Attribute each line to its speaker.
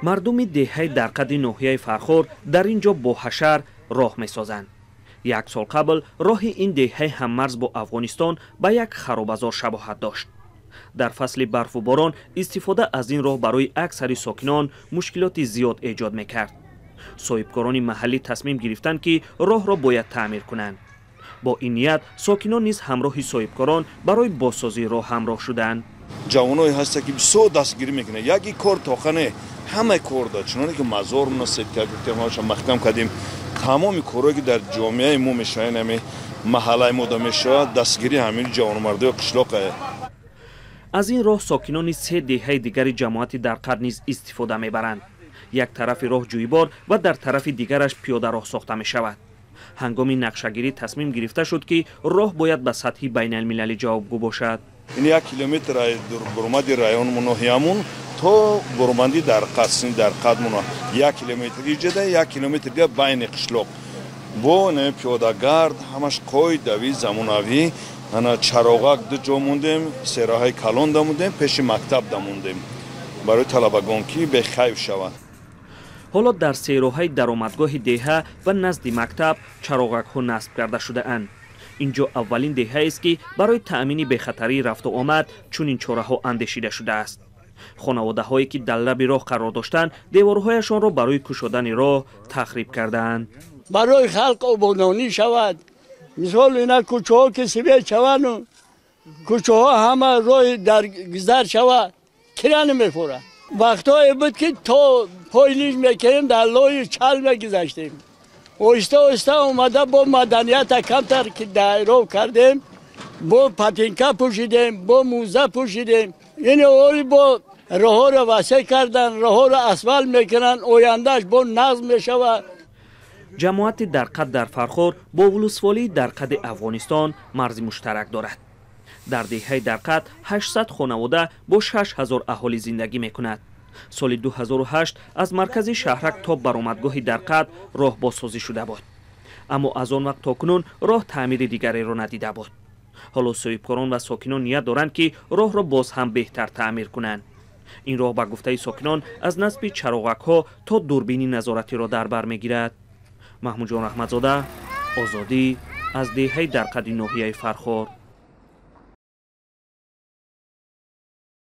Speaker 1: Мардуми деҳаи Дарқади ноҳияи Фархор дар ин ҷо бо ҳашар роҳ месозанд. Як сол қабл роҳи ин деҳаи ҳаммарз бо Афғонистон ба як харобазор шабоҳат дошт. Дар фасли барфу борон истифода аз ин роҳ барои аксари сокинон мушкилоти зиёд эҷод мекард. Соҳибкорони маҳаллӣ тасмим гирифтанд, ки роҳро бояд таъмир кунанд. Бо ин ният сокинон низ ҳамроҳи соҳибкорон барои бозсозии роҳ ҳамроҳ шуданд.
Speaker 2: Ҷавоное ҳаста, ки бисёр дастгирӣ мекунад. Яки кор тоқане, ҳама кор да, чуноне ки мазормона сетка гирифтем, ҳамаша маҳкам кардем. Тамоми корҳое, ки дар ҷомеаи мо мешавад, ҳами маҳаллаи мо да мешавад, дастгирӣ ҳамин ҷавонмардои қишлоқае.
Speaker 1: Аз ин роҳ сокинони се деҳаи дигари ҷамоати Дарқад низ истифода мебаранд. Як тарафи роҳ ҷӯйбор ва дар тарафи дигараш пиёдароҳ сохта мешавад. Ҳангоми нақшагирӣ тасмим гирифта шуд, ки роҳ бояд ба сатҳи байналмилалӣ ҷавобгӯ бошад.
Speaker 2: Ин 1 километр бурумади районмон, ноҳиямон то буруманди Дарқад, сини Дарқадмона 1 километр иҷада, 1 километр дига байни қишлоқ бо пиёдагард, ҳамаш қоидави, замонавӣ. Ана чароғак ду ҷо мондем, сераҳаи калон да мондем, пеши мактаб да мондем, барои талабагон, ки бехайф шаванд.
Speaker 1: Ҳоло дар сероҳаи даромадгоҳи деҳа ва назди мактаб чароғакҳо насб карда шудаанд. Ин ҷо аввалин деҳаест, ки барои таъмини бехатарии рафту омад чунин чораҳо андешида шудааст. Хонаводаҳое, ки дар лаби роҳ қарор доштанд, деворҳояшонро барои кушодани роҳ тахриб кардаанд.
Speaker 3: Барои халқ ободонӣ шавад. Мисол, ина кӯчаҳо ки свет шавану кӯчаҳо ҳама роҳи дар гузар шавад, кира намефурад. Вақтҳое буд, ки то пои лиж мекардем, дар лою чал мегузаштем. Оҳиста оҳиста омада бо маданията камтар ки дайров кардем, бо патинка пӯшидем, бо мӯза пӯшидем. Ин оли бо роҳҳоро васеъ кардан, роҳҳоро асфалт мекунанд, ояндааш бо нағз мешавад.
Speaker 1: Ҷамоати Дарқад дар Фархор бо вулусволии Дарқади Афғонистон марзи муштарак дорад. Дар деҳаи Дарқад 800 хонавода бо 6000 аҳолӣ зиндагӣ мекунад. Соли 2008 аз маркази шаҳрак то баромадгоҳи Дарқад роҳ бозсозӣ шуда буд, аммо аз он вақт то кунун роҳ таъмири дигареро надида буд. Ҳоло соҳибкорон ва сокинон ният доранд, ки роҳро боз ҳам беҳтар таъмир кунанд. Ин роҳ, ба гуфтаи сокинон, аз насби чароғакҳо то дурбини назоратиро дар бар мегирад. Маҳмудҷон Раҳматзода, Озодӣ, аз деҳаи Дарқади ноҳияи Фархор.